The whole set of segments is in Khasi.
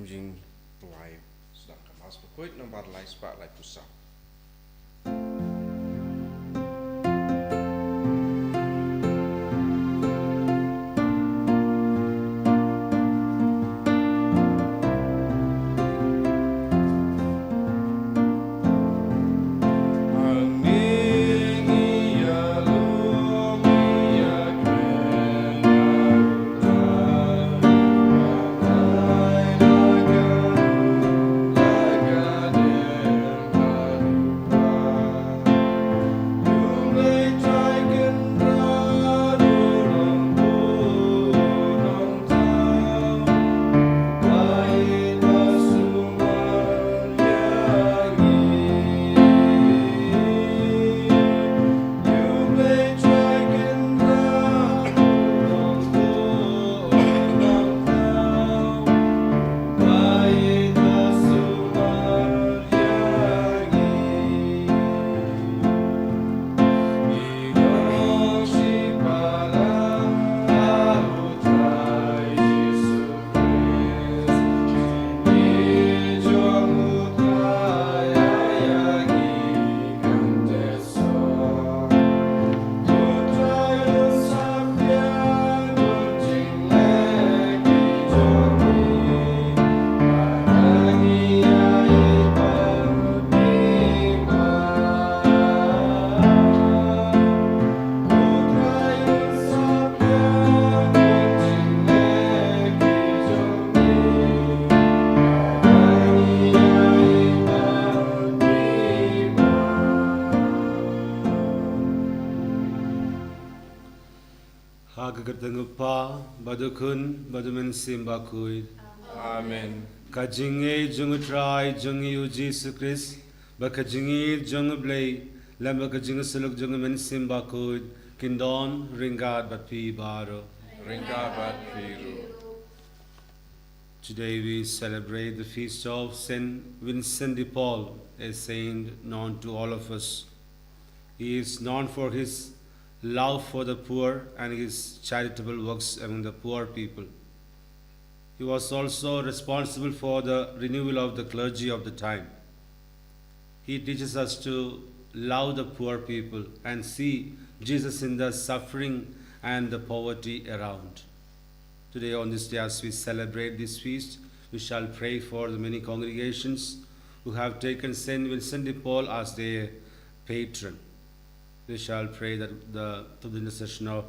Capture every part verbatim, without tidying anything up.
Jingduwai sdang ka Mass bakhuid nombar lai spah lai phew saw. Ha ka kyrteng u Kpa, bad u Khun, bad u Mynsiem Bakhuid. Amen. Ka jingngeit jong u Trai jong ngi u Jisu Khrist, bad ka jingngeit jong u Blei, lem bad ka jingïasyllok jong u Mynsiem Bakhuid, kin don ryngkat bad phi baroh. Ryngkat bad phi ruh. Today we celebrate the feast of Saint Vincent de Paul, a saint known to all of us. He is known for his love for the poor and his charitable works among the poor people. He was also responsible for the renewal of the clergy of the time. He teaches us to love the poor people and see Jesus in the suffering and the poverty around. Today, on this day, as we celebrate this feast, we shall pray for the many congregations who have taken Saint Vincent de Paul as their patron. We shall pray that the, through the intercession of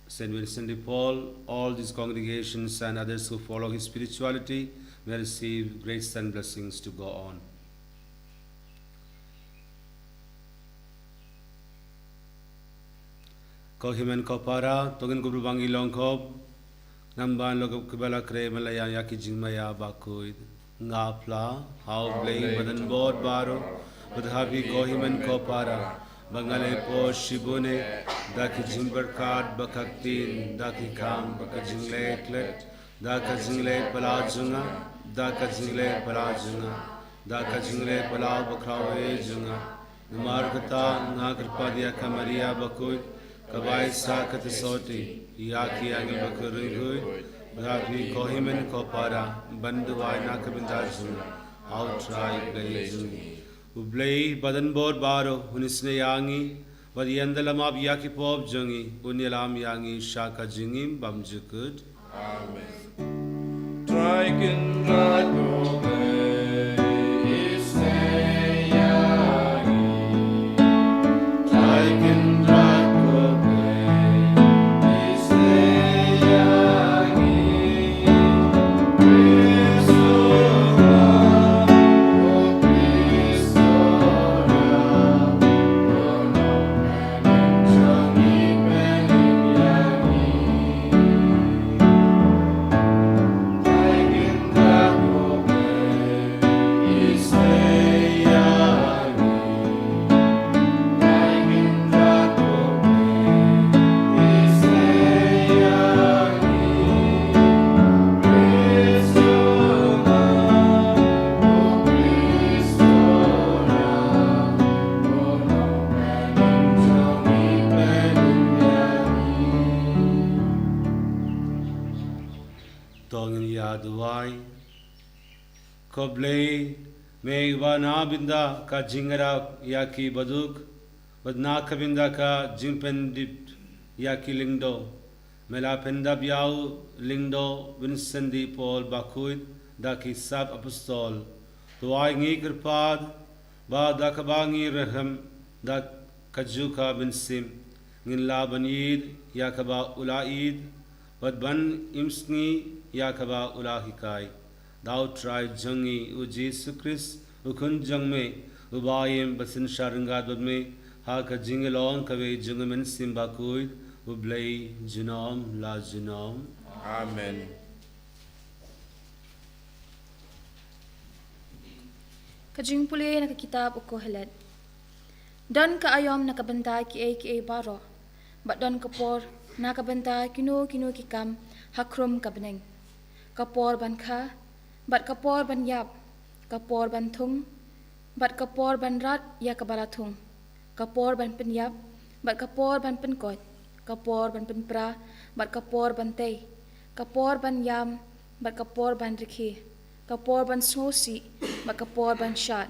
Saint Vincent de Paul, all these congregations and others who follow his spirituality may receive grace and blessings to go on. Ko hynmen ko para, to ngin kyrpad ba ngin long khop, namar ba la khreh man la ïa, ïa ki jingmaïa bakhuid. Nga phla ha U Blei Badonbor baroh, bad ha phi ko hynmen ko para, ba nga la ïoh shibun eh, da ki jingpyrkhat bad ka ktien, da ki kam bad ka jingleh klet, da ka jingleh palat jong nga, da ka jingleh palat jong nga, da ka jingleh palat bakhraw eh jong nga. Namar kata nga kyrpad ïa ka Maria bakhuid, kaba ai sa ka theisotti ïa ki angel bakhuid, bad ha phi ko hynmen ko para, ban duwai na ka bynta jong nga ha U Trai Blei jong ngi. U Blei Badonbor baroh un isynei ïa ngi, bad un ïalap ïa ki pop jong ngi, un ïalam ïa ngi sha ka jingim bymjukut. Amen. Trai Kynrad ko Blei, isynei ïa ngi. Trai Kynrad ko Blei, isynei ïa ngi. Khrist u Trai, Khrist u Trai. To ngin ïa duwai. Ko Blei, me uba na bynta ka jingïarap ïa ki baduk, bad na ka bynta ka jingpyndep ïa ki lyngdoh, me la pyndap ïa u lyngdoh Vincent de Paul Bakhuid da ki sap apostol. To ai ngi kyrpad ba da kaba ngi rhem da ka ju ka mynsiem, ngin lah ban ïeit ïa kaba u la ïeit, bad ban imsngi ïa kaba u la hikai. Da U Trai jong ngi U Jisu Khrist, U Khun jong me, uba im bad synshar ryngkat bad me ha ka jinglong kawei jong U Mynsiem Bakhuid, U Blei junom la junom. Amen. Ka jingpule na ka kitab U Kohelet. Don ka aïom na ka bynta kiei kiei baroh, bad don ka por na ka bynta kino kino ki kam ha khrum ka bneng. Ka por ban kha, bad ka por ban ïap, ka por ban thung, bad ka por ban rat ïa kaba la thung, ka por ban pynïap, bad ka por ban pynkoit, ka por ban pynpra, bad ka por ban tei, ka por ban ïam, bad ka por ban rkhie, ka por ban sngewsih, bad ka por ban shad,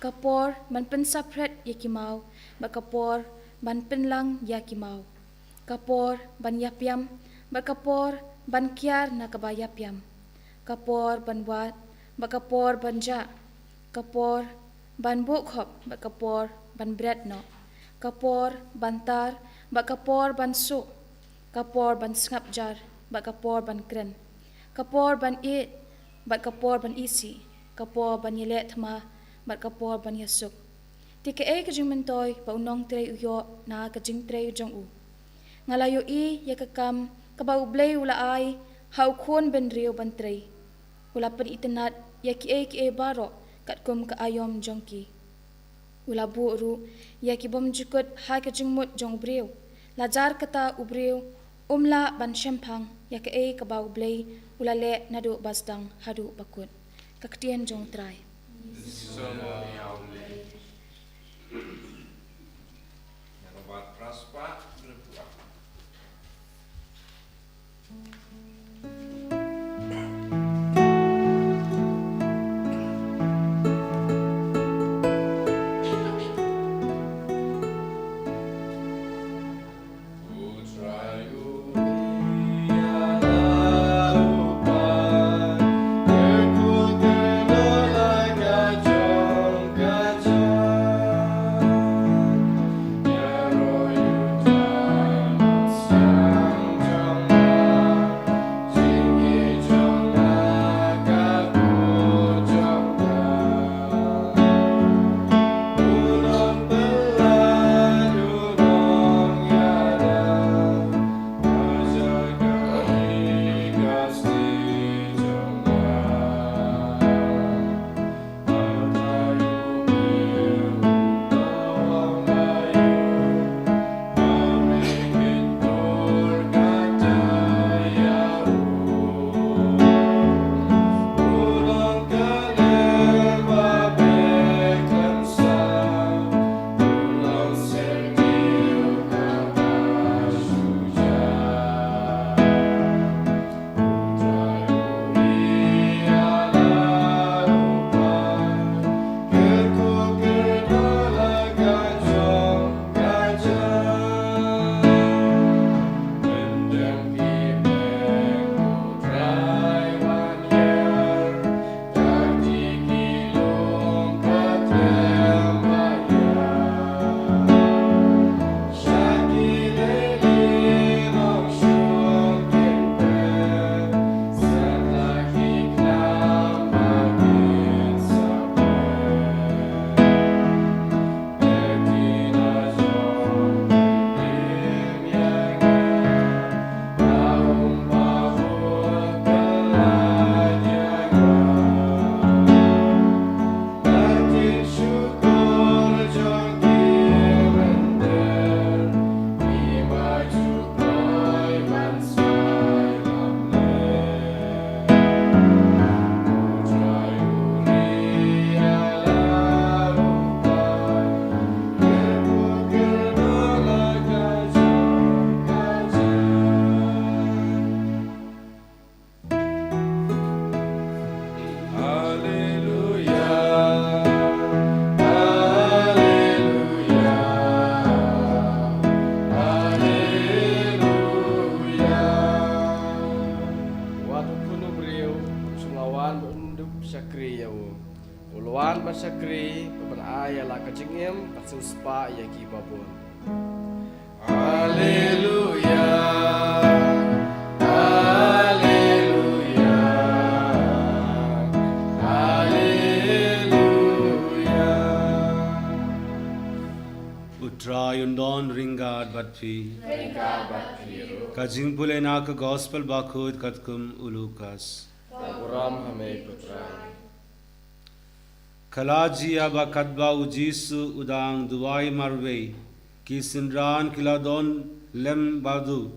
ka por ban pynsaphriang ïa ki maw, bad ka por ban pynlang ïa ki maw, ka por ban ïapiam, bad ka por ban kiar na kaba ïapiam, ka por ban wad, bad ka por ban jah, ka por ban buh khop, bad ka por ban bret noh, ka por ban tar, bad ka por ban suh, ka por ban sngap jar, bad ka por ban kren, ka por ban ïeit, bad ka por ban isih, ka por ban ïaleh thma, bad ka por ban ïasuk. Te kaei ka jingmyntoi ba u nongtrei u ïoh na ka jingtrei jong u? Nga la ïohi ïa ka kam kaba U Blei u la ai ha u khun bynriew ban trei. U la pynitynnad ïa kiei kiei baroh katkum ka aïom jong ki. U la buh ruh ïa ki bymjukut ha ka jingmut jong u briew. La jar kata u briew um lah ban shemphang ïa kaei kaba U Blei u la leh naduh ba sdang haduh ba kut. Ka ktien jong U Trai. Shakri ïa u. U la wan ban shakri, ban ai ïa la ka jingim, ban sngewspah ïa ki babun. Haleluya. Haleluya. Haleluya. U Trai un don ryngkat bad phi. Ryngkat bad phi ruh. Ka jingpule na ka Gospel bakhuid katkum u Lukas. Ka burom ha me ko Trai. Ka la jia ba katba u Jisu u dang duwai marwei, ki synran ki la don lem bad u,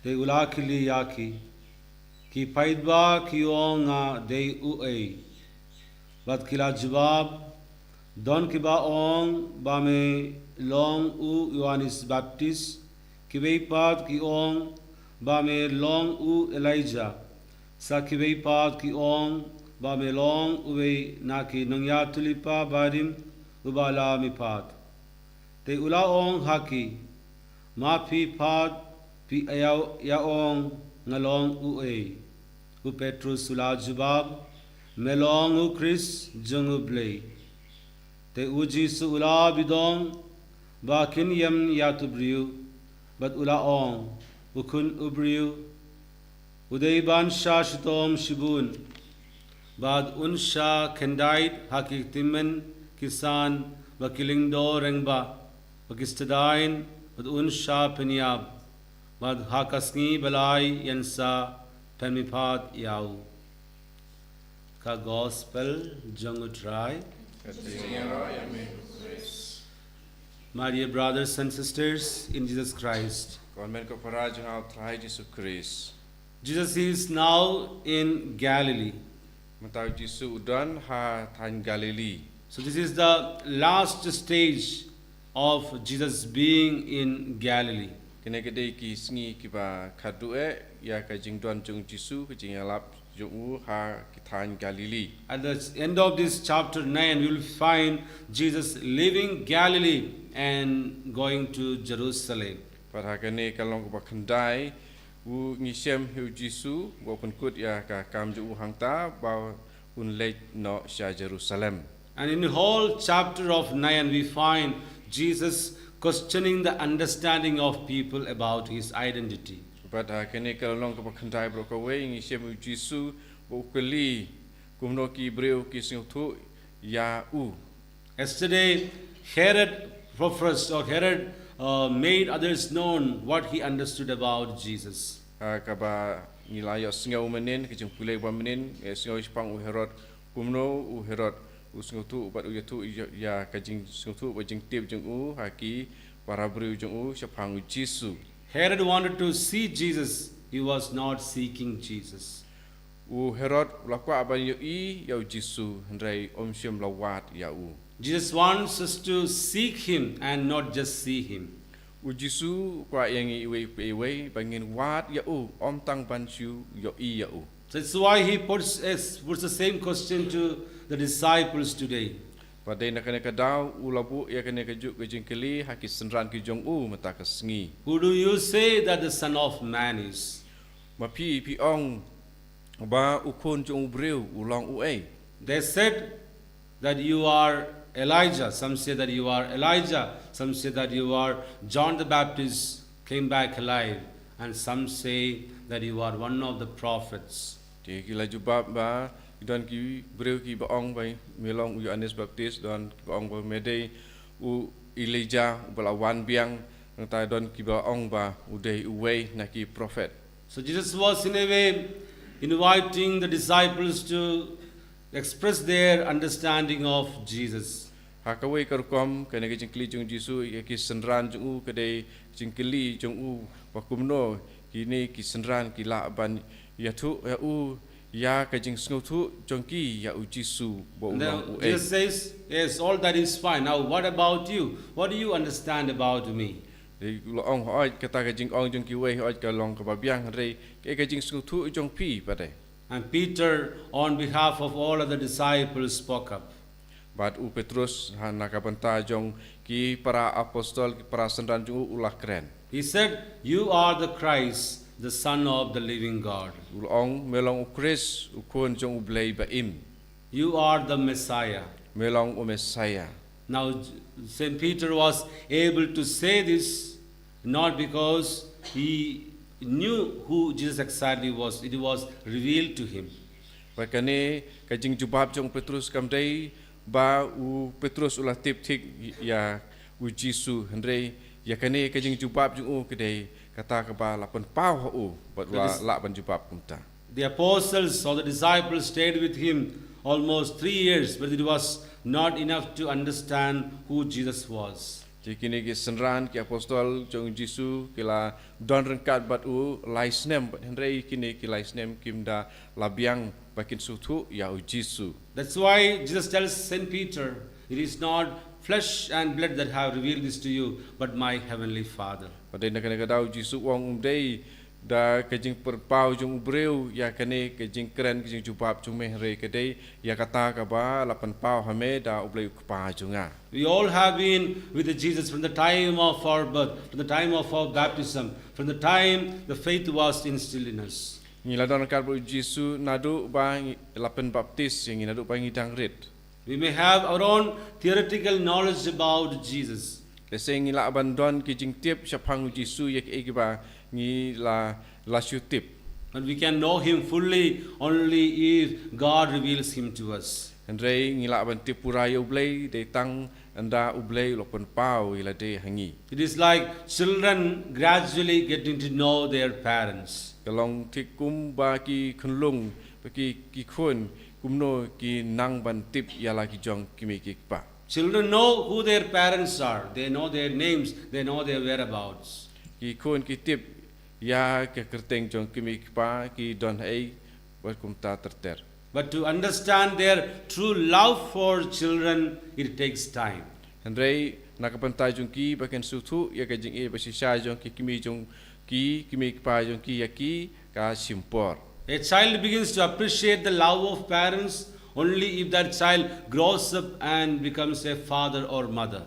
te u la kylli ïa ki, ki paidbah ki ong nga dei uei. Bad ki la jubab, don kiba ong ba me long u Ïoannis Baptis, kiwei pat ki ong ba me long u Elijah, sa kiwei pat ki ong ba me long uwei na ki nongïathuhlypa barim uba la mihpat. Te u la ong ha ki, ma phi pat phi ïa, ïa ong nga long uei. U Petrus u la jubab, me long u Khrist jong u Blei. Te u Jisu u la bidong ba kin ïeng ïa uto u briew, bad u la ong, u Khun u briew u dei ban shah shitom shibun, bad un shah khyndait ha ki tymmen ki san, bad ki lyngdoh rangbah, bad ki stad aiñ, bad un shah pynïap, bad ha ka sngi ba lai ïa ngi sa pynmihpat ïa u. Ka Gospel jong u Trai. Ka jingïaroh ïa me ko Khrist. My dear brothers and sisters in Jesus Christ, ko hynmen ko para jong nga ha u Trai Jisu Khrist. Jesus is now in Galilee. Mynta u Jisu u don ha thaiñ Galilee. So this is the last stage of Jesus being in Galilee. Kine ki dei ki sngi kiba khatduh eh ïa ka jingdon jong u Jisu, ka jingïalap jong u ha ki thaiñ Galilee. At the end of this chapter nine, we will find Jesus leaving Galilee and going to Jerusalem. Bad ha kane ka lynnong kaba khyndai, u ngi shem hi u Jisu ba u pynkut ïa ka kam jong u hangta ba un leit noh sha Jerusalem. And in the whole chapter of nine, we find Jesus questioning the understanding of people about his identity. Bad ha kane ka lynnong kaba khyndai baroh kawei ngi shem u Jisu ba u kylli kumno ki briew ki sngewthuh ïa u. Yesterday, Herod professed, or Herod, uh, made others known what he understood about Jesus. Ha kaba ngi la ïohsngew mynnin, ka jingpule ba mynnin, ïohsngew shaphang u Herod, kumno u Herod u sngewthuh bad u ïathuh ïa, ïa ka jingsngewthuh bad jingtip jong u ha ki para briew jong u shaphang u Jisu. Herod wanted to see Jesus, he was not seeking Jesus. U Herod u la kwah ban ïohi ïa u Jisu, hynrei um shym la wad ïa u. Jesus wants us to seek him and not just see him. U Jisu u kwah ïa ngi iwei pa iwei ba ngin wad ïa u, ym tang ban shu ïohi ïa u. That's why he puts, puts the same question to the disciples today. Bad dei na kane ka daw u la buh ïa kane kajuh ka jingkylli ha ki synran ki jong u mynta ka sngi. Who do you say that the Son of Man is? Ma phi, phi ong ba u Khun jong u briew u long uei? They said that you are Elijah. Some say that you are Elijah. Some say that you are John the Baptist came back alive. And some say that you are one of the prophets. Te ki la jubab ba ki don ki briew kiba ong ba me long u Ïoannis Baptis, don kiba ong ba me dei u Elijah uba la wan biang, nangta don kiba ong ba u dei uwei na ki prophet. So Jesus was in a way inviting the disciples to express their understanding of Jesus. Ha kawei ka rukom, kane ka jingkylli jong u Jisu ïa ki synran jong u ka dei jingkylli jong u ba kumno kine ki synran ki lah ban ïathuh ïa u ïa ka jingsngewthuh jong ki ïa u Jisu ba u long uei. Jesus says, yes, all that is fine. Now, what about you? What do you understand about me? Te u la ong, hooid, kata ka jingong jong kiwei, hooid, ka long kaba biang, hynrei kaei ka jingsngewthuh jong phi pat de? And Peter, on behalf of all other disciples, spoke up. Bad u Petrus, ha, na ka bynta jong ki para apostol, ki para synran jong u, u la kren. He said, you are the Christ, the Son of the living God. U la ong, me long u Khrist, u Khun jong u Blei ba im. You are the Messiah. Me long u Messiah. Now, Saint Peter was able to say this not because he knew who Jesus exactly was, it was revealed to him. Bad kane ka jingjubab jong u Petrus kam dei ba u Petrus u la tip thik ïa u Jisu, hynrei ïa kane ka jingjubab jong u ka dei kata kaba la pynpaw ha u bad u la lah ban jubab kumta. The apostles or the disciples stayed with him almost three years, but it was not enough to understand who Jesus was. Te kine ki synran, ki apostol jong u Jisu ki la don ryngkat bad u lai snem, bad hynrei kine ki lai snem kim da la biang ba kin sngewthuh ïa u Jisu. That's why Jesus tells Saint Peter, "It is not flesh and blood that have revealed this to you, but my heavenly Father." Bad dei na kane ka daw u Jisu u ong, um dei da ka jingpyrpaw jong u briew ïa kane ka jingkren, ka jingjubab jong me, hynrei ka dei ïa kata kaba la pynpaw ha me da U Blei U Kpa jong nga. We all have been with Jesus from the time of our birth, from the time of our baptism, from the time the faith was instilled in us. Ngi la don ryngkat bad u Jisu naduh ba ngi la pynbaptis ïa ngi, naduh ba ngi dang rit. We may have our own theoretical knowledge about Jesus. Lehse ngi lah ban don ki jingtip shaphang u Jisu ïa kiei kiba ngi la, la shu tip. But we can know him fully only if God reveals him to us. Hynrei ngi lah ban tip pura ïa U Blei dei tang ynda U Blei u la pynpaw ïa lade ha ngi. It is like children gradually getting to know their parents. Ka long thik kumba ki khunlung, ba ki, ki khun, kumno ki nang ban tip ïa la ki jong ki mei ki kpa. Children know who their parents are, they know their names, they know their whereabouts. Ki khun ki tip ïa ka kyrteng jong ki mei ki kpa, ki don haei, bad kumta ter ter. But to understand their true love for children, it takes time. Hynrei na ka bynta jong ki ba kin sngewthuh ïa ka jingïeit ba shisha jong ki kmie jong ki, ki mei ki kpa jong ki ïa ki, ka shim por. A child begins to appreciate the love of parents only if that child grows up and becomes a father or mother.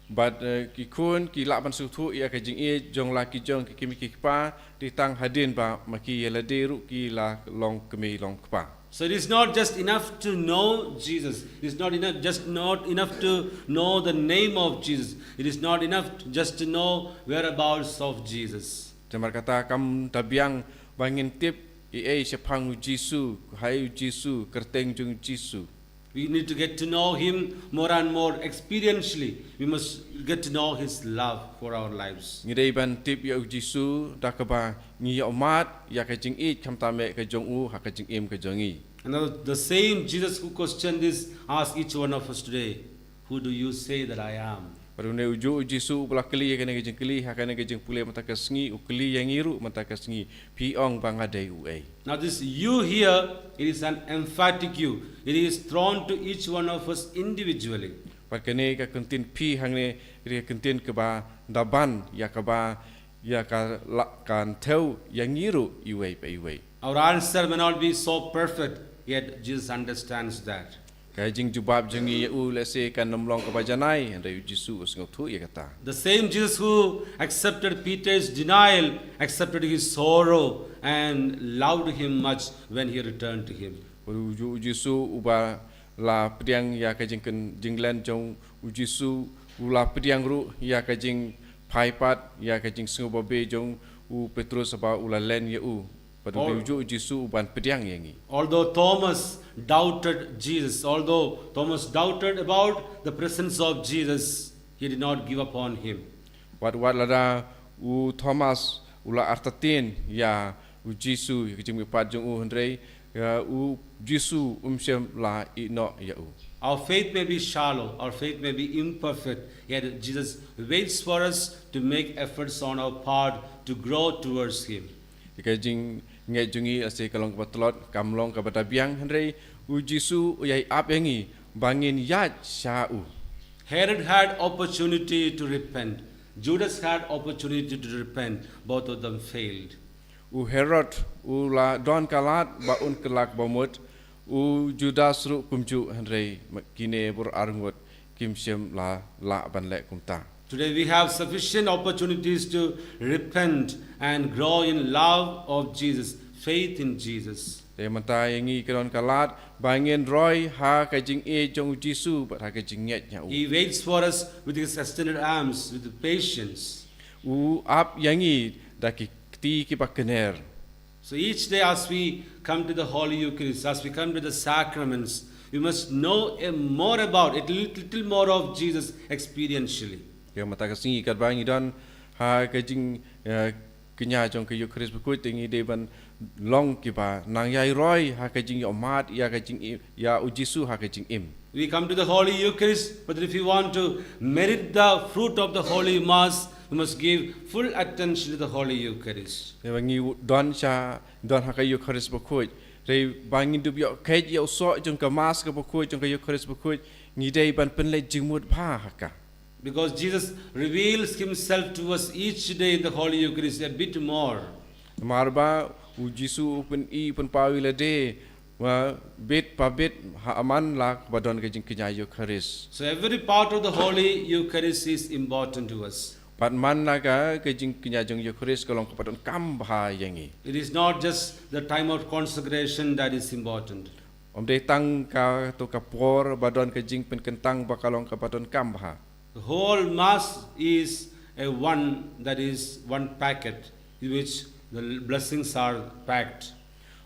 Bad, eh, ki khun ki lah ban sngewthuh ïa ka jingïeit jong la ki jong ki kmie ki kpa, dei tang hadien ba ma ki ïa lade ruh ki la long kmie long kpa. So it is not just enough to know Jesus. It is not enough, just not enough to know the name of Jesus. It is not enough just to know whereabouts of Jesus. Te namar kata kam da biang ba ngin tip ei ei shaphang u Jisu, haei u Jisu, kyrteng jong u Jisu. We need to get to know him more and more experientially. We must get to know his love for our lives. Ngi dei ban tip ïa u Jisu da kaba ngi ïohmad ïa ka jingïeit khamtam eh ka jong u ha ka jingim ka jong ngi. And the, the same Jesus who questioned this asks each one of us today, "Who do you say that I am?" Bad une u juh u Jisu uba la kylli ïa kane ka jingkylli ha kane ka jingpule mynta ka sngi, u kylli ïa ngi ruh mynta ka sngi, phi ong ba nga dei uei. Now this "you" here, it is an emphatic "you." It is thrown to each one of us individually. Bad kane ka kyntien "phi" hangne, ka kyntien kaba da ban ïa kaba, ïa ka la, kan thew ïa ngi ruh iwei pa iwei. Our answer may not be so perfect, yet Jesus understands that. Ka jingjubab jong ngi ïa u lehse kan ym long kaba janai, hynrei u Jisu u sngewthuh ïa kata. The same Jesus who accepted Peter's denial accepted his sorrow and loved him much when he returned to him. U, u Jisu uba la pdiang ïa ka jingkyn-, jinglen jong u Jisu, u la pdiang ruh ïa ka jingphai pat, ïa ka jingsngewbabe jong u Petrus haba u la len ïa u. Bad u dei u juh u Jisu uban pdiang ïa ngi. Although Thomas doubted Jesus, although Thomas doubted about the presence of Jesus, he did not give up on him. Wat, wat lada u Thomas u la artatien ïa u Jisu, ïa ka jingmihpat jong u, hynrei ïa u Jisu um shym la ïeh noh ïa u. Our faith may be shallow, our faith may be imperfect, yet Jesus waits for us to make efforts on our part to grow towards him. Ïa ka jingngeit jong ngi lehse ka long kaba tlot, kam long kaba da biang, hynrei u Jisu u ïai ap ïa ngi ba ngin ïaid sha u. Herod had opportunity to repent. Judas had opportunity to repent. Both of them failed. U Herod u la don ka lad ba un kylla kaba mut, u Judas ruh kumjuh, hynrei ma-, kine baroh arngut kim shym la lah ban leh kumta. Today we have sufficient opportunities to repent and grow in love of Jesus. faith in Jesus. Te mynta ïa ngi ka don ka lad ba ngin roi ha ka jingïeit jong u Jisu bad ha ka jingngeit ïa u. He waits for us with his extended arms, with patience. U ap ïa ngi da ki kti kiba kner. So each day as we come to the Holy Eucharist, as we come to the sacraments, we must know a more about it, little, little more of Jesus experientially. Ïa mynta ka sngi katba ngi don ha ka jing, eh, kñia jong ka Eucharist bakhuid, te ngi dei ban long kiba nang ïai roi ha ka jingïohmad ïa ka jingim, ïa u Jisu ha ka jingim. We come to the Holy Eucharist, but if we want to merit the fruit of the Holy Mass, we must give full attention to the Holy Eucharist. Te ba ngi don sha, don ha ka Eucharist bakhuid, te ba ngin dup ïoh kheit ïa u soh jong ka Mass kaba khuid, jong ka Eucharist bakhuid, ngi dei ban pynleit jingmut bha ha ka. Because Jesus reveals himself to us each day in the Holy Eucharist a bit more. Namar ba u Jisu u pyni, u pynpaw ïa lade, wa, bit pa bit ha man la ba don ka jingkñia Eucharist. So every part of the Holy Eucharist is important to us. Bad man la ka, ka jingkñia jong Eucharist ka long kaba donkam bha ïa ngi. It is not just the time of consecration that is important. Ym dei tang kato ka por ba don ka jingpynkyntang ba ka long kaba donkam bha. The whole Mass is a one, that is one packet in which the blessings are packed.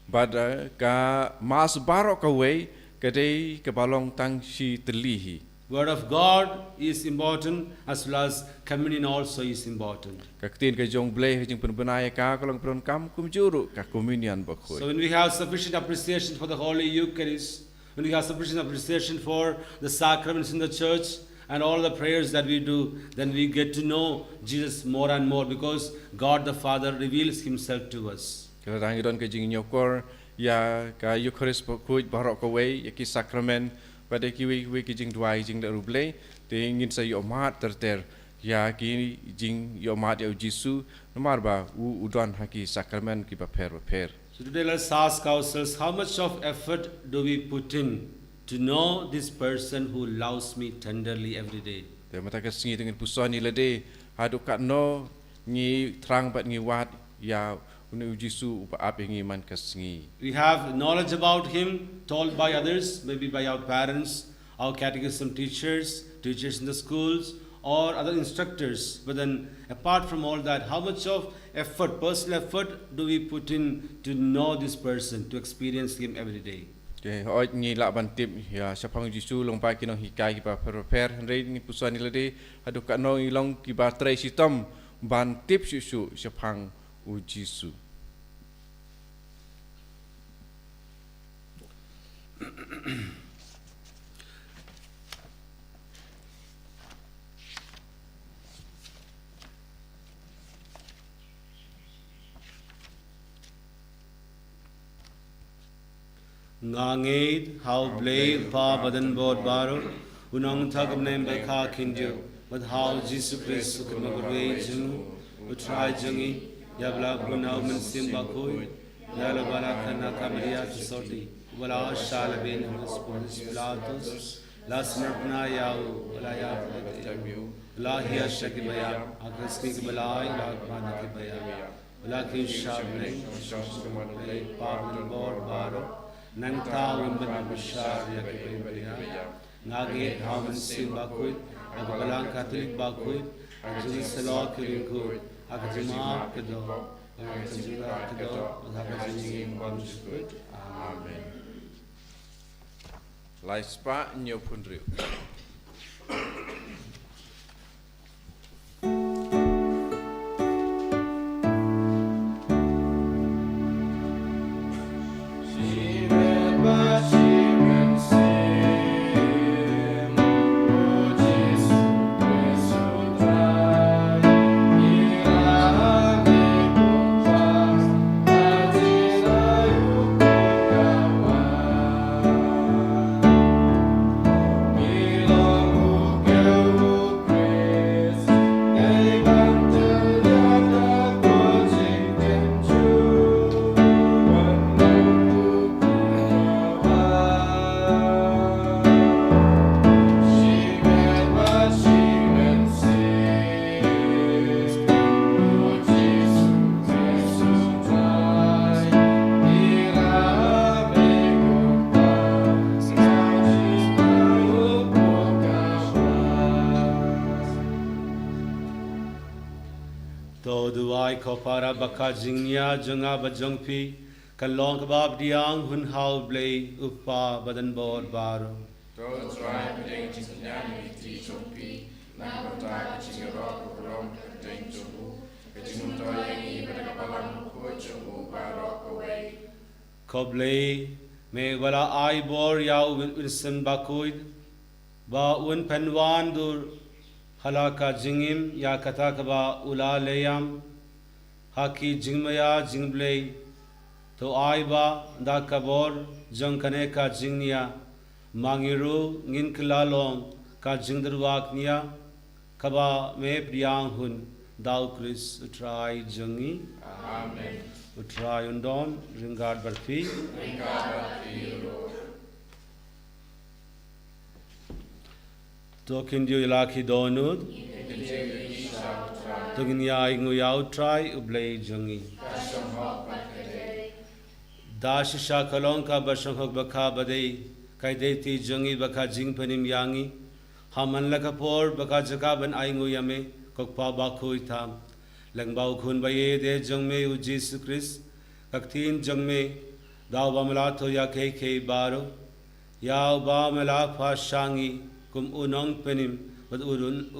Bad, eh, ka Mass baroh kawei ka dei kaba long tang shi tylli hi. Word of God is important, as well as communion also is important. Ka ktien ka jong u Blei, ka jingpynbna ïa ka, ka long kaba donkam, kumjuh ruh ka communion bakhuid. So when we have sufficient appreciation for the Holy Eucharist, when we have sufficient appreciation for the sacraments in the church and all the prayers that we do, then we get to know Jesus more and more, because God the Father reveals himself to us. Ka dang don ka jingïakor ïa ka Eucharist bakhuid baroh kawei, ïa ki sakrament, bad ïa kiwei kiwei ki jingduwai, jingleh riewblei, te ngin sa ïohmad ter ter ïa ki jingïohmad ïa u Jisu, namar ba u, u don ha ki sakrament kiba pher bapher. So today let us ask ourselves, how much of effort do we put in to know this person who loves me tenderly every day? Te mynta ka sngi te ngin puson ïa lade, haduh katno ngi thrang bad ngi wad ïa une u Jisu uba ap ïa ngi man ka sngi. We have knowledge about him told by others, maybe by our parents, our catechism teachers, teachers in the schools, or other instructors. But then, apart from all that, how much of effort, personal effort, do we put in to know this person, to experience him every day? Te hooid ngi lah ban tip ïa shaphang u Jisu lyngba ki nonghikai kiba pher bapher, hynrei ngin puson ïa lade, haduh katno ngi long kiba trei shitom ban tip shuh shuh shaphang u Jisu. Nga ngeit ha U Blei u Kpa Badonbor Baroh, u Nongthaw Khyndai Bakhraw khyndiat, bad ha U Jisu Khrist u khynnah kaba kyrduh jong u, U Trai jong ngi, ïa ba la bun na U Mynsiem Bakhuid, ïa la ba la kha na ka Maria ki sotti, ba la shah la beiñ ha u Pontius Pilatus, la sngewbha ïa u, ba la ïap, la hiar sha ki baïap, ha ka sngi kaba lai, la khmih na ki baïap. Ba la kiew sha bneng, shong sha ka mat U Blei, Kpa Badonbor Baroh, nangta un wan ban bishar ïa ki baïap. Nga ngeit ha U Mynsiem Bakhuid, ha ka Balang Katholik bakhuid, ha ka jingïasyllok ki riewkhuid, ha ka jingmap kyrdoh, ha ka jingïarap kyrdoh, ha ka jingim bymjukut. Amen. Lai spah hynñiew phew hynriew. Ko para ba ka jingnia jong nga bad jong phi kan long kaba pdiang hun ha U Blei U Kpa badonbor baroh. To Trai pdiang jingnia na ki kti jong phi na ka bynta ka jingïaroh ka burom ka kyrteng jong u, ka jingmyntoi ïa ngi bad ka balang bakhuid jong u baroh kawei. Ko Blei, me ba la ai bor ïa u Win-, Winston Bakhuid ba un pynwan dur ha la ka jingim ïa kata kaba u la leh ïam ha ki jingmaïa jingblei. To ai ba da ka bor jong kane ka jingnia ma ngi ruh ngin kylla long ka jingdurwak nia kaba me pdiang hun, da U Khrist U Trai jong ngi. Amen. U Trai un don ryngkat bad phi. Ryngkat bad phi ruh. To khyndiat ïa la ki dohnud. To ngin ïa ainguh ïa U Trai U Blei jong ngi. Da shisha ka long kaba shong hok ba ka ba dei, ka dei kti jong ngi bad ka jingpynim ïa ngi. Ha man la ka por bad ka jaka ban ainguh ïa me, ko Kpa bakhuid tam. Lyngba U Khun ba ïeit jong me U Jisu Khrist, ka ktien jong me, da uba me la thoh ïa kiei kiei baroh, ïa uba me la phah sha ngi kum u nongpynim bad u,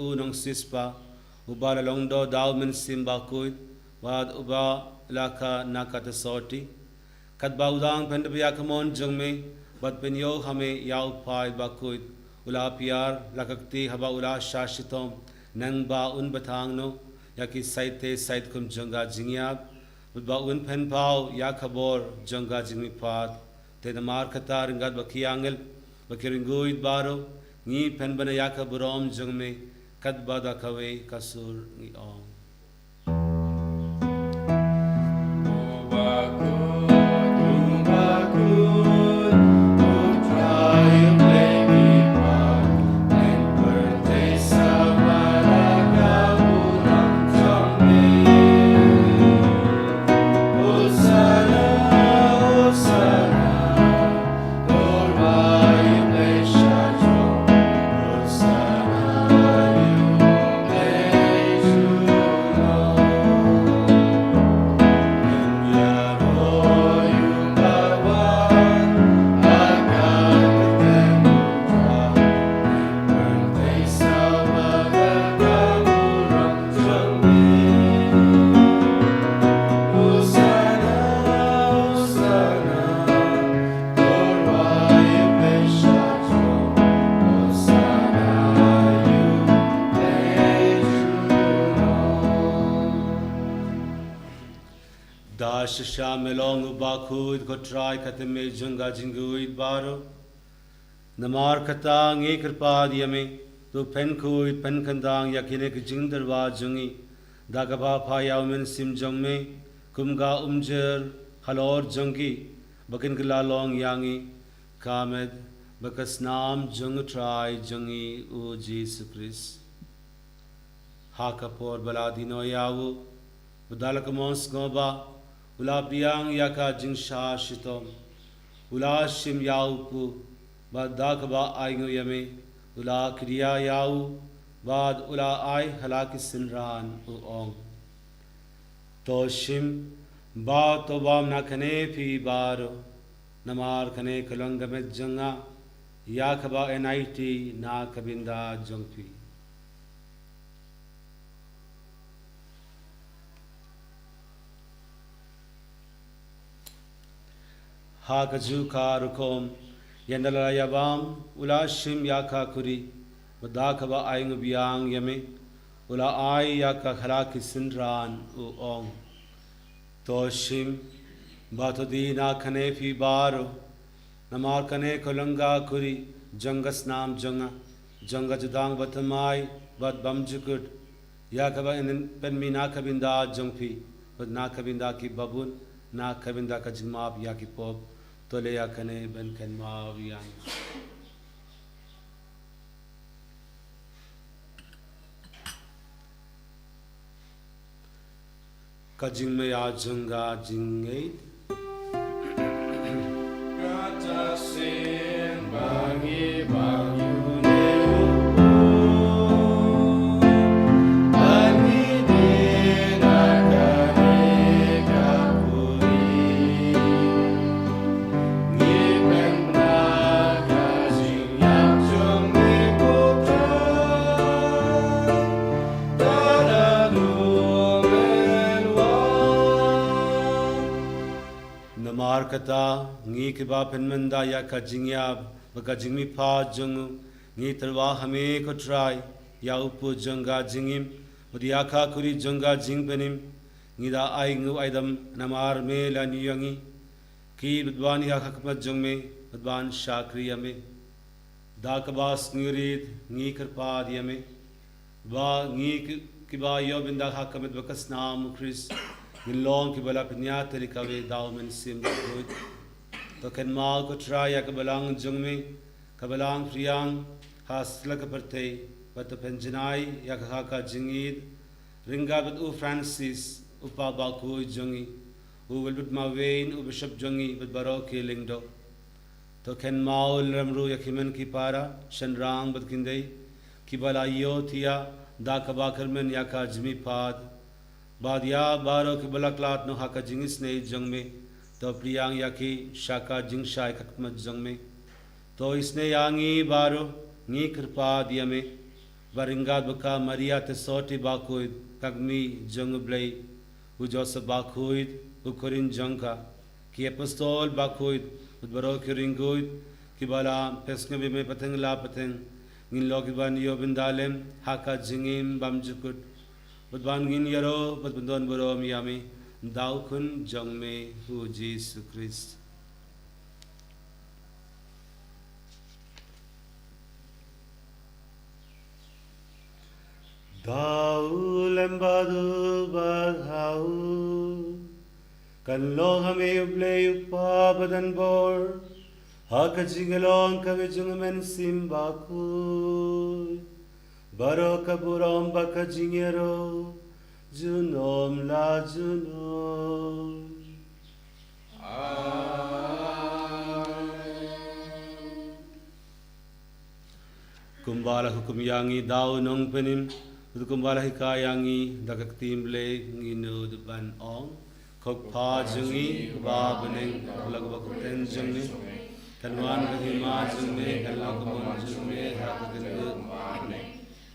u nongsiewspah, uba la long doh da U Mynsiem Bakhuid bad uba la kha na kata sotti. Katba u dang pyndep ïa ka mon jong me bad pynïoh ha me ïa u phai bakhuid, u la pynïar la ka kti haba u la shah shitom, nangba un bathang noh ïa ki sait te sait kum jong ka jingïap, bad ba un pynpaw ïa ka bor jong ka jingmihpat. Te namar kata ryngkat bad ki angel bad ki riewkhuid baroh ngi pynbna ïa ka burom jong me, katba da kawei ka sur ngi ong. Da shisha me long u bakhuid ko Trai, ka thymmei jong ka jingkhuid baroh. Namar kata ngi kyrpad ïa me, to pynkhuid pynkhyndang ïa kine ki jingdurwa jong ngi da kaba phah ïa U Mynsiem jong me kum ka umjer halor jong ki, ba kin kylla long ïa ngi ka met bad ka snam jong U Trai jong ngi U Jisu Khrist. Ha ka por ba la die noh ïa u, bad da la ka mon sngewbha u la pdiang ïa ka jingshah shitom, u la shim ïa u kpu, bad da kaba ainguh ïa me u la kdiah ïa u, bad u la ai ha la ki synran, u ong: To shim bad to bam na kane phi baroh, namar kane ka long ka met jong nga, ïa kaba yn aiti na ka bynta jong phi. Ha kajuh ka rukom, ynda la ïa bam, u la shim ïa ka khuri, bad da kaba ainguh biang ïa me u la ai ïa ka ha la ki synran, u ong: To shim bad to die na kane phi baroh, namar kane ka long ka khuri jong ka snam jong nga, jong ka jutang bathymmai bad bymjukut, ïa kaba yn pynmih na ka bynta jong phi bad na ka bynta ki babun, na ka bynta ka jingmap ïa ki pop. To leh ïa kane ban kynmaw ïa nga. Ka jingmaïa jong ka jingngeit. Kata sien ba ngi bang ïa u, ba ngi die na ka Namar kata, ngi kiba pynmynda ïa ka jingïap bad ka jingmihpat jong u, ngi tyrwa ha me ko Trai, ïa u pud jong ka jingim, bad ïa ka kuri jong ka jingpynim, ngi da ai nguh ai dam namar me la ñiew ïa ngi, ki bad ban ïa ka khmat jong me, bad ban shakri ïa me. Da kaba sngewrit ngi kyrpad ïa me, ba ngi ki, kiba ïoh bynda ha ka met bad ka snam u Khrist, ngin long kiba la pynïaid tali ka wei da u Mynsiem Bakhuid. To kynmaw ko Trai ïa ka balang jong me, ka balang Phriang, ha sla ka pyrthei, bad to pynjanai ïa ka ha ka jingïeid, ryngkat bad u Francis, u Pap Bakhuid jong ngi, u Wilbert Marwein, u Bishop jong ngi, bad baroh ki lyngdoh. To kynmaw lem ruh ïa ki hynmen ki para, shynrang bad kynthei, kiba la ïohthiah da kaba kyrmen ïa ka jingmihpat. Bad ïa baroh kiba la khlad noh ha ka jingisynei jong me, to pdiang ïa ki sha ka jingshai khmat jong me. To isynei ïa ngi baroh, ngi kyrpad ïa me, ba ryngkat bad ka Maria te sotti bakhuid, ka kmie jong u Blei, u Joseph bakhuid, u khun jong ka, ki apostol bakhuid, bad baroh ki riewkhuid, kiba la pyrshang ïa me pateng la pateng, ngin long kiban ïoh bynda lem ha ka jingim bymjukut, bad ban ngin ïaroh bad ban don burom ïa me, da u Khun jong me, u Jisu Khrist. Da u lem bad u bad ha u, kan long ha me u Blei u Kpa badan bor, ha ka jinglong ka jong u Mynsiem Bakhuid, baroh ka burom bad ka jingïaroh, junom la junom. Amen. Kumba la hukum ïa ngi da u Nongpynim, bad kumba la hikai ïa ngi da ka ktien Blei, ngin nud ban ong: Ko Kpa jong ngi uba ha bneng, la ka bynta jong me, kan wan ka hima jong me, kan long ka mon jong me ha ka khyndew.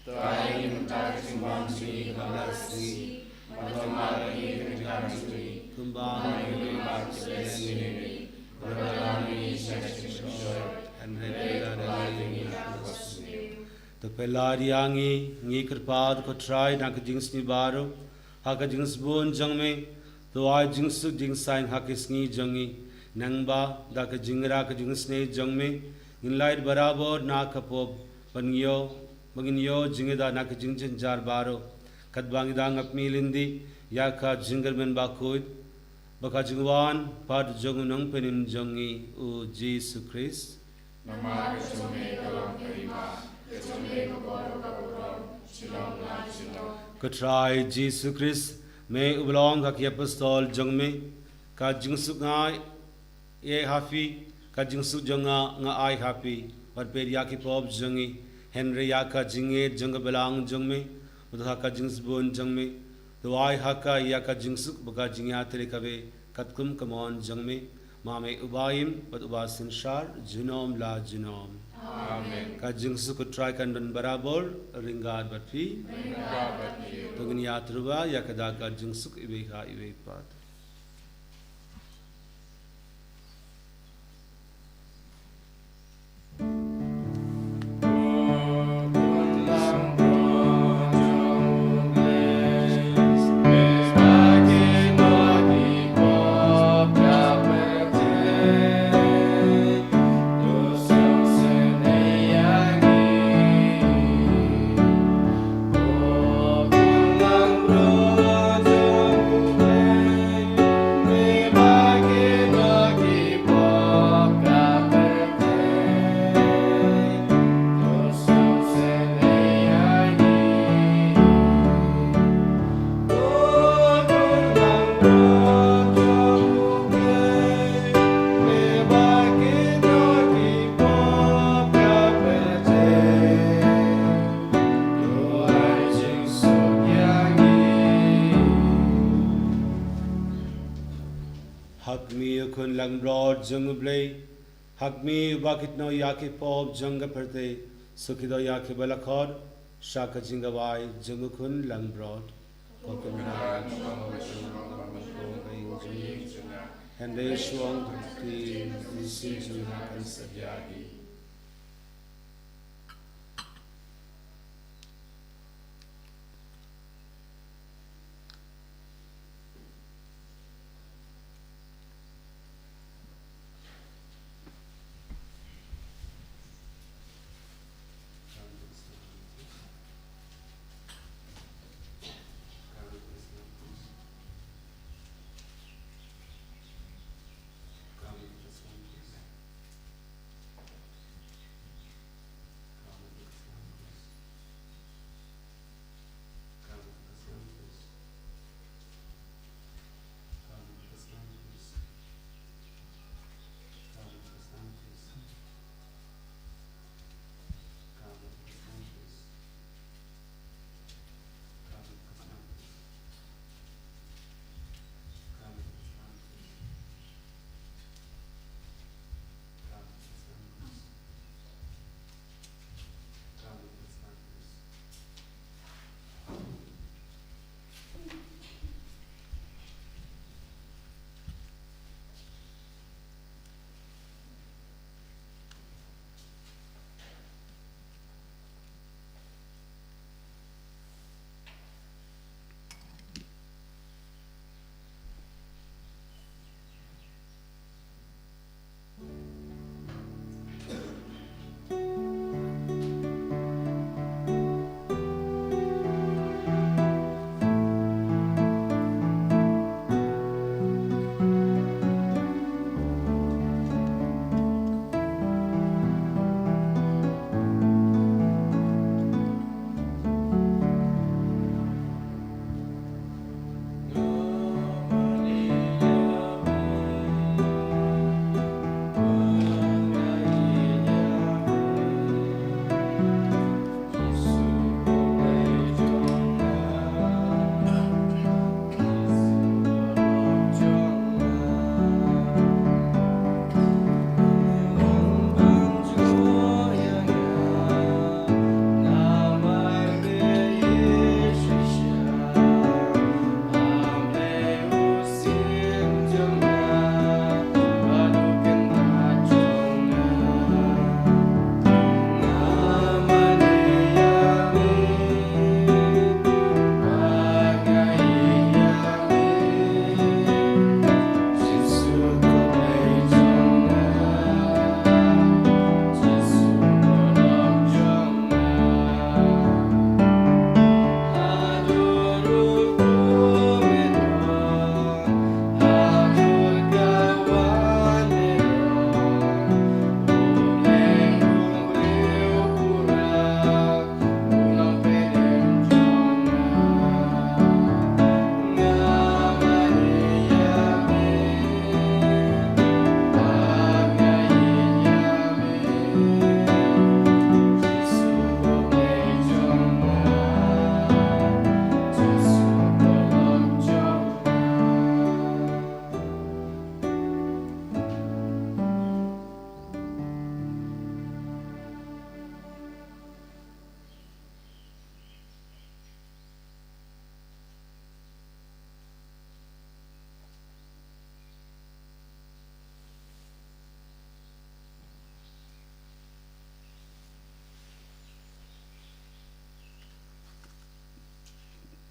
Trai, ngin ïa ka jingbam jong ngi ha la ka sngi, bad to map ïa ngi ki kyrdan jong ngi, kumba ngi map ïa ki kyrdan jong ngi, bad to ym ïa ngi sha ka jingpynshoi, hynrei pynlait ïa ngi na ka sngi. To pynlait ïa ngi, ngi kyrpad ko Trai, na ka jingsniew baroh, ha ka jingsbun jong me, to ai jingsuk jingsaiñ ha ki sngi jong ngi, nangba da ka jingrah ka jingisynei jong me, ngin lait barabor na ka pop, ban ïoh, ba ngin ïoh jingïada na ka jingjynjar baroh, katba ngi dang ap mihlynti ïa ka jingkyrmen bakhuid, bad ka jingwan pat jong u Nongpynim jong ngi, u Jisu Khrist. Namar ka jong me ka long ka hima, ka jong me ka bor, ka burom, junom la junom. Ko Trai Jisu Khrist, me uba la ong ha ki apostol jong me, ka jingsuk nga ai ha phi, ka jingsuk jong nga nga ai ha phi. Wat peit ïa ki pop jong ngi, hynrei ïa ka jingïeit jong ka balang jong me, bad ha ka jingsbun jong me, to ai ha ka ïa ka jingsuk bad ka jingïatylli kaba katkum ka mon jong me, ma me uba im bad uba synshar junom la junom. Amen. Ka jingsuk ko Trai kan don barabor ryngkat bad phi. Ryngkat bad phi. To ngin ïatyrwa ïa ka da ka jingsuk iwei ha iwei pat. Ha khmih, ko Khun langbrot jong U Blei, ha khmih uba kit noh ïa ki pop jong ka pyrthei, sngewkhia ïa kiba la khot sha ka jingkhawai jong U Khun langbrot. Ko Khun langbrot, ko Khun langbrot, ko Khun langbrot. Hynrei shuwa ka kti, ka mynsiem jong nga kan sa ïa hi.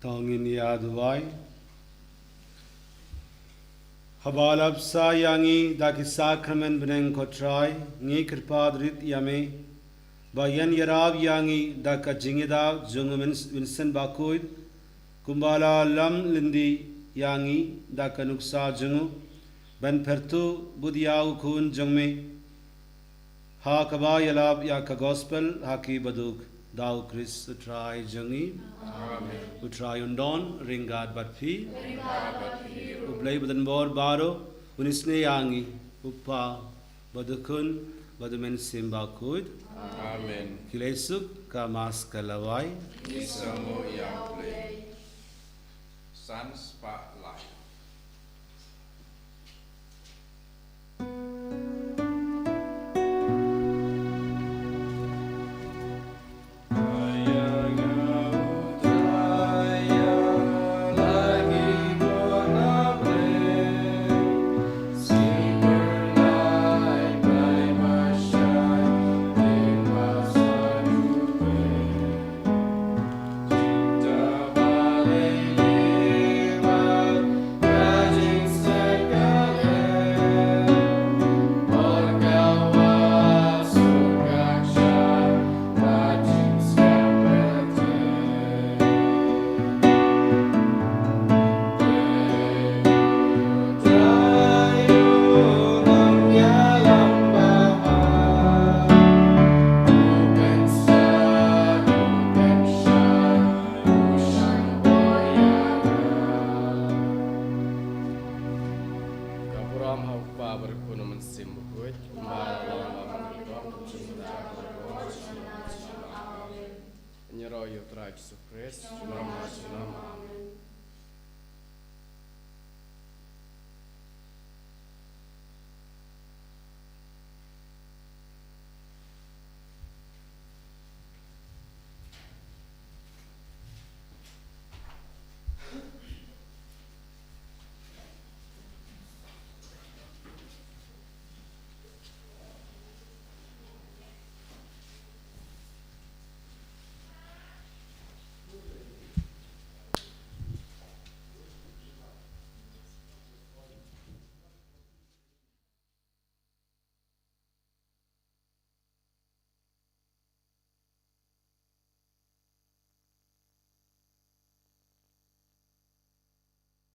To ngin ïa duwai. Haba la bsa ïa ngi da ki sakramen bneng, ko Trai, ngi kyrpad rit ïa me ba yn ïarap ïa ngi da ka jingïada jong u Vin-, Vincent Bakhuid, kumba la lam lynti ïa ngi da ka nuksa jong u, ban pyrtuh bud ïa u Khun jong me, ha kaba ïalap ïa ka gospel ha ki baduk, da u Khrist u Trai jong ngi. Amen. U Trai un don ryngkat bad phi. Ryngkat bad phi ruh. U Blei badonbor baroh un isynei ïa ngi, u Kpa bad u Khun bad u Mynsiem Bakhuid. Amen. Ki leit suk, ka Mass ka la wai. Ngi sngewbha ïa u Blei. San spah lai. Ba bad Khun, Mynsiem Bakhuid. Ba la long ba mynta, kum shynna, kum shynna. Amen. Ngi ïaroh ïa U Trai Jisu Khrist. Amen. Amen.